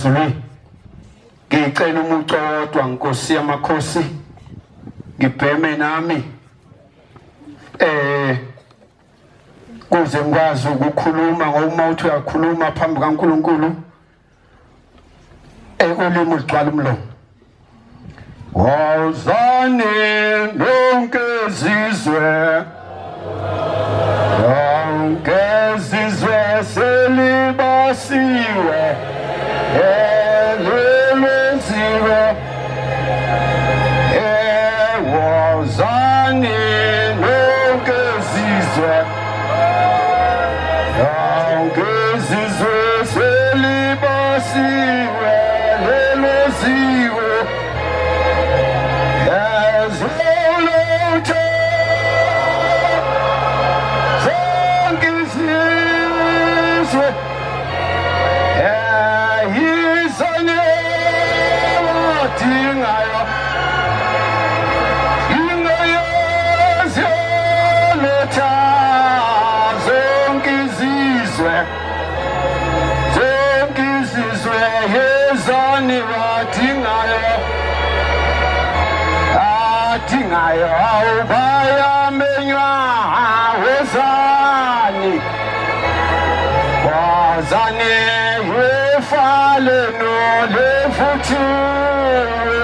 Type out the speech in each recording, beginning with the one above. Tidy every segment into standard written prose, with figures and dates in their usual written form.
Zulu, ngicela umuco wodwa Nkosi yamakhosi, ngibheme nami kuze ngikwazi ukukhuluma, ngoba uma uthi uyakhuluma phambi kaNkulunkulu ulimi lugcwala umlomo. Wozani nonke zizwe, yonke zizwe selibasiwe, elelweziwe. Wozani nonke zizwe, yonke zizwe selibasiwe, lelweziwe. Ezolutho zonke izizwe yizone odingayo ingayoziyolutha zonke izizwe, zonke izizwe yezani badingayo, adingayo awubayamenywa. Wozani, wozani ifa lenu livuthiwe,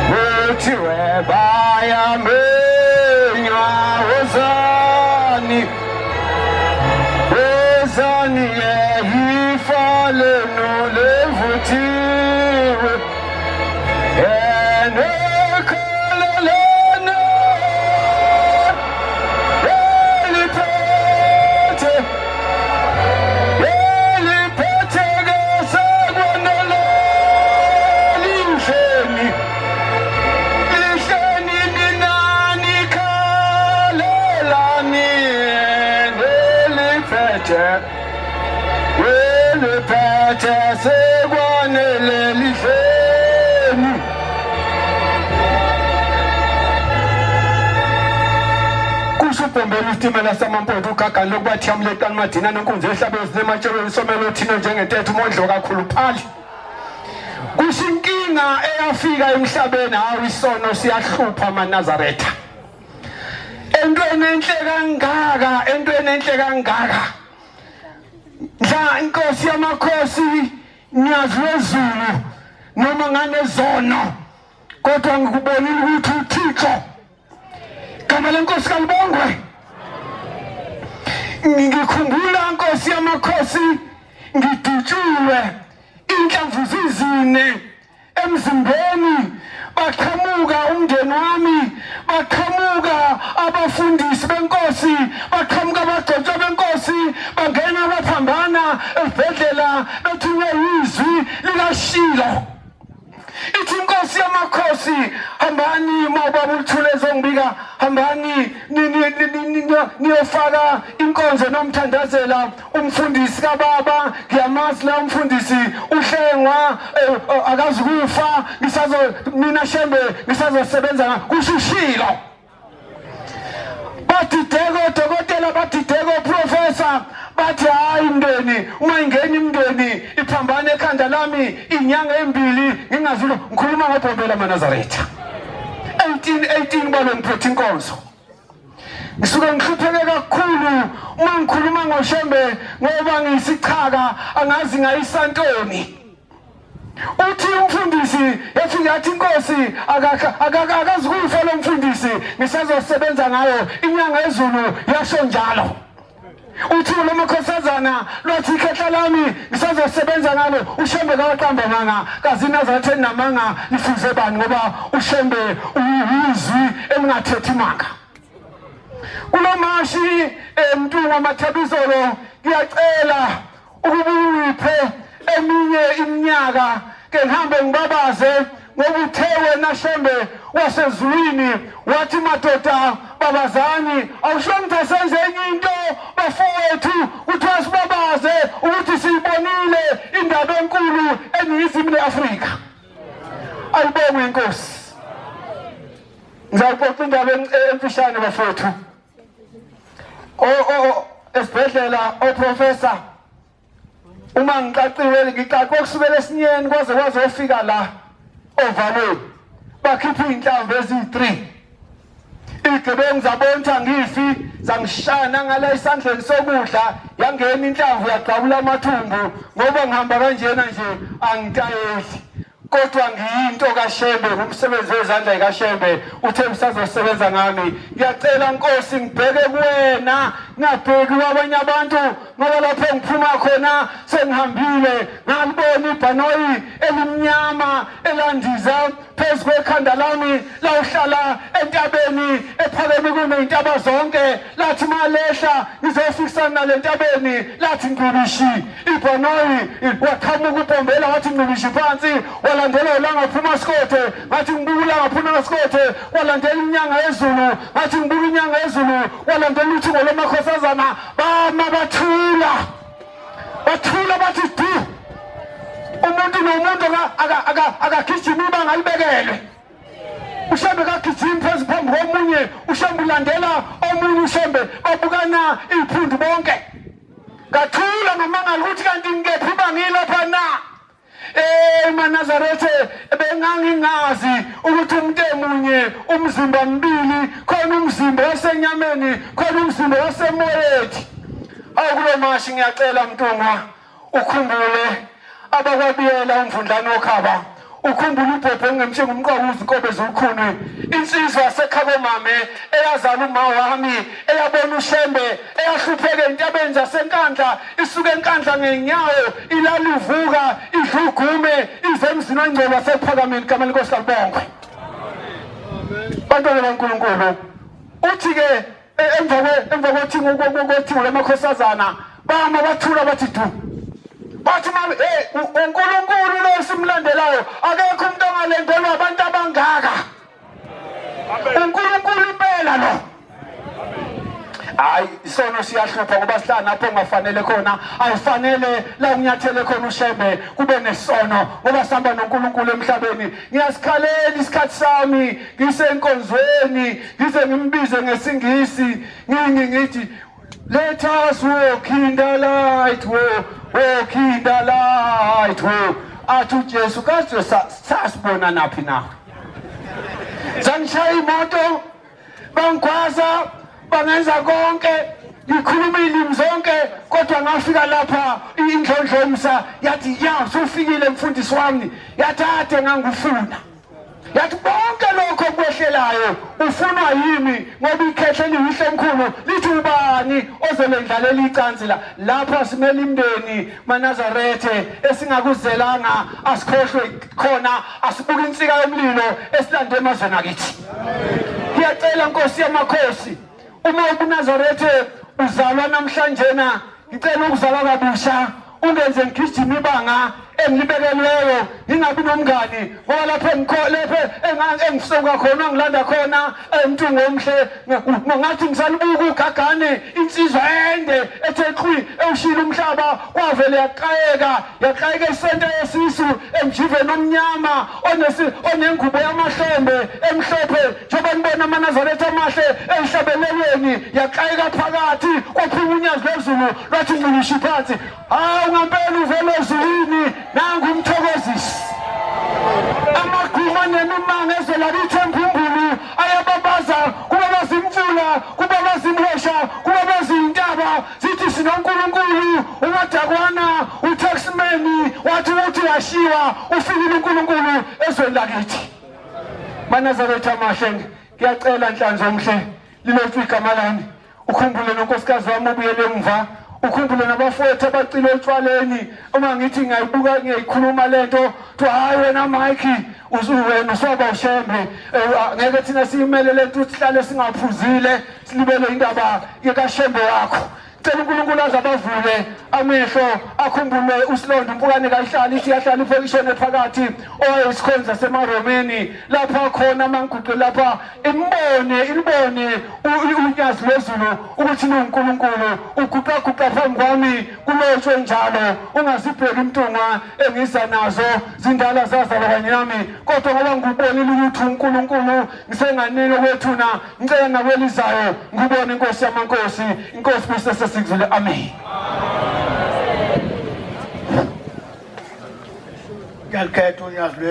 kuthiwe bayamenywa. Wozani, wozani ifa lenu livuthiwe, enekholelene eliphethe, eliphethe ke sekwanele lihleni, lihleni nina nikhalelani, eliphethe, eliphethe sekwanele lihleni. Kusho ubhombela isitimela samampondo ugagani lokubathi amleqani madina nenkunzi ehlabe ezinematshelweni somelo thina njengentetho umondlo kakhulu phali. Kusho inkinga eyafika emhlabeni, hawu isono siyahlupha amaNazaretha. Entweni enhle kangaka, entweni enhle kangaka. Ndla inkosi yamakhosi nyazi lwezulu, noma nganezono kodwa ngikubonile ukuthi uThixo, gama lenkosi kalibongwe. Ngikhumbula nkosi yamakhosi ngidutshulwe inhlamvu zizine emzimbeni, baqhamuka umndeni wami, baqhamuka abafundisi benkosi, baqhamuka abagcotshwa benkosi, bangena baphambana esibhedlela bethunywe yizwi likaShilo. Ithi inkosi yamakhosi, hambani uma ubaba uLuthuli ezongibika, hambani niyofaka inkonzo nomthandazela umfundisi kababa. Ngiyamazi la umfundisi uhlengwa, akazi kufa, ngisazo mina Shembe ngisazosebenza kushushilo. Badideko dokotela, badideko professor, bathi hayi mndeni, uma ingena imndeni iphambana ekhanda lami inyanga embili ngingazulu. Ngikhuluma ngobhombela amaNazaretha 1818 balo ngiphethe inkonzo. Ngisuke ngihlupheke kakhulu uma ngikhuluma ngoShembe ngoba ngiyisichaka, angazi ngayisantoni. Uthi umfundisi efika athi inkosi akazi kufa lo mfundisi, ngisazosebenza ngayo inyanga ezulu yasho njalo. Uthi lo makhosazana lwathi ikhehla lami ngisazosebenza ngalo. uShembe kawaqamba manga, kazi iNazaretha namanga lifuze bani, ngoba uShembe uyizwi elingathethi manga. Kulomashi eMntungwa Mathabizolo, ngiyacela ukuba ungiphe eminye iminyaka ke ngihambe ngibabaze, ngoba uthe wena Shembe wasezulwini wathi madoda babazani, awusho ngithi asenze enye into bafowethu, kuthiwa sibabaze ukuthi siyibonile indaba enkulu eNingizimu ne-Afrika. Ayibongwe inkosi. Ngizayixoxa indaba emfishane bafowethu. O esibhedlela oprofessor Uma ngiqaqiwe ngiqaqwe kusukela esinyeni kwaze kwazofika la ovalweni, bakhipha iy'nhlamvu eziyi-3. Iy'gebengu zabona ukuthi angifi, zangishaya nangala esandleni sokudla, yangena inhlamvu yagqabula amathumbu. Ngoba ngihamba kanjena nje angitayeli, kodwa ngiyinto kaShembe, ngumsebenzi wezandla zikaShembe, uthe usazosebenza ngami. Ngiyacela Nkosi, ngibheke kuwena, ngingabheki kwabanye abantu, ngoba lapho ngiphuma khona sengihambile ngalibona ibhanoyi elimnyama elandiza phezu kwekhanda lami, lawuhlala entabeni ephakeme kuney'ntaba zonke. Lathi malehla ngizofikisana nale ntabeni, lathi ngqibishi ibhanoyi, waqhamuka uBhombela wathi ngqibishi phansi, walandela ulanga phuma sikothe, ngathi ngibuka ulanga phuma sikothe, walandela inyanga yezulu, ngathi ngibuka inyanga yezulu, walandela uthingo lwamakhosazana. Bama bathula, bathula bathi du. Umuntu nomuntu akagijima ibanga alibekelwe. UShembe kagijimi phezu phambi komunye, uShembe ulandela omunye, uShembe babukana iphundu bonke. Ngathula ngamangala ukuthi kanti ngikephi uba ngilapha na. Eh maNazarethe, bengangingazi ukuthi umuntu emunye umzimba mbili, khona umzimba wasenyameni, khona umzimba wasemoyeni. Awu kulo mashi ngiyacela Mntungwa, ukhumbule abakwabiyela umvundlane wokhaba, ukhumbule ubhobho ongemshinga umqwakuzi inkobe zolukhuni, insizwa yasekhakomame eyazala uma wami, eyabona uShembe, eyahlupheka entabeni zaseNkandla, isuke eNkandla ngenyawo, ilala ivuka, idla ugume, ize emzini ongcwele waseKuphakameni. Igama lenkosi lalibongwe, bantwana baNkulunkulu. Uthi-ke emva kothingo kothingo lwamakhosazana, bama bathula bathi du, bathi mama, hey, uNkulunkulu lo simlandelayo, akekho umuntu ongalendelwa abantu abangaka. uNkulunkulu impela lo. Hayi, isono siyahlupha ngoba sihlala lapho ongafanele khona, ayifanele la unyathele khona uShembe kube nesono, ngoba sihamba noNkulunkulu emhlabeni. Ngiyasikhalela isikhathi sami ngisenkonzweni, ngize ngimbize ngesingisi, ngithi let us walk in the light, walk in the light, walk. Athi uJesu kaze sasibona naphi na? Zangishaya imoto, bangigwaza, bangenza konke, ngikhuluma iy'limi zonke, kodwa ngafika lapha indlondlomsa yathi ya usufikile mfundisi wami, yathi ade ngangufuna, yathi konke lokho okwehlelayo ufunwa yimi, ngoba ikhehle liyihle omkhulu lithi ubani ozolendlalela icansi la lapha. Simele imndeni maNazarethe, esingakuzelanga asikhohlwe khona, asibuke insika yomlilo esilande emazweni akithi. Ngiyacela Nkosi yamakhosi, uma ubuNazarethe uzalwa namhlanjena, ngicela ukuzalwa kabusha, ungenze ngigijima ibanga engilibekelweyo, ngingabi nomngani, ngoba lapho lapho engisuka khona ngilanda khona emntungu omhle. Ngathi ngisalibuka ugagane, insizwa ende ethe qhwi ewushila umhlaba, kwavele yaqayeka, yaqayeka isenta yesisu emjiveni omnyama onengubo yamahlombe emhlophe, njengoba nibona amaNazaretha amahle eyihlabelelweni. Yaqayeka phakathi, kwaphuma unyazi lwezulu lwathi ngcilishi phansi. Hawu, ngampela uvele ezulwini, nangu umthokozisi. Amagquma nemimango ezwe lakithi eMbumbulu ayababaza, kubabaza imfula, kubabaza imhosha, kubabaza iy'ntaba, zithi sinoNkulunkulu. Umadakwana utaximeni wathi uthi washiwa, ufikile uNkulunkulu ezweni lakithi. MaNazaretha amahle, ngiyacela nhlanzi omhle, lilotshwe igama lami, ukhumbule nonkosikazi wami obuyele emva, ukhumbule nabafowethu abacile otshwaleni. Uma ngithi ngiyayibuka ngiyayikhuluma lento, kuthiwa hayi wena Mike, wena uswaba uShembe, ngeke thina siyimele lento, sihlale singaphuzile, silibele indaba yekaShembe wakho. Cela uNkulunkulu aze abavule amehlo, akhumbule uSilonda umpukane kayihlali ithi yahlala ifo ishone phakathi, owayesikhonza semaRomeni lapha khona manguqe lapha, imbone ilibone unyazi lwezulu ukuthi luNkulunkulu. Uguqa guqa phambi kwami, kulotshwe njalo, ungazibheki imntungwa engiza nazo, zindala zazalwa kanye nami, kodwa ngoba ngikubonile ukuthi uNkulunkulu ngisenganini kwethuna, ngicela nakwelizayo ngibone inkosi yamankosi. Inkosi busese sikuzile, amen. Ngiyalikhetha unyazi.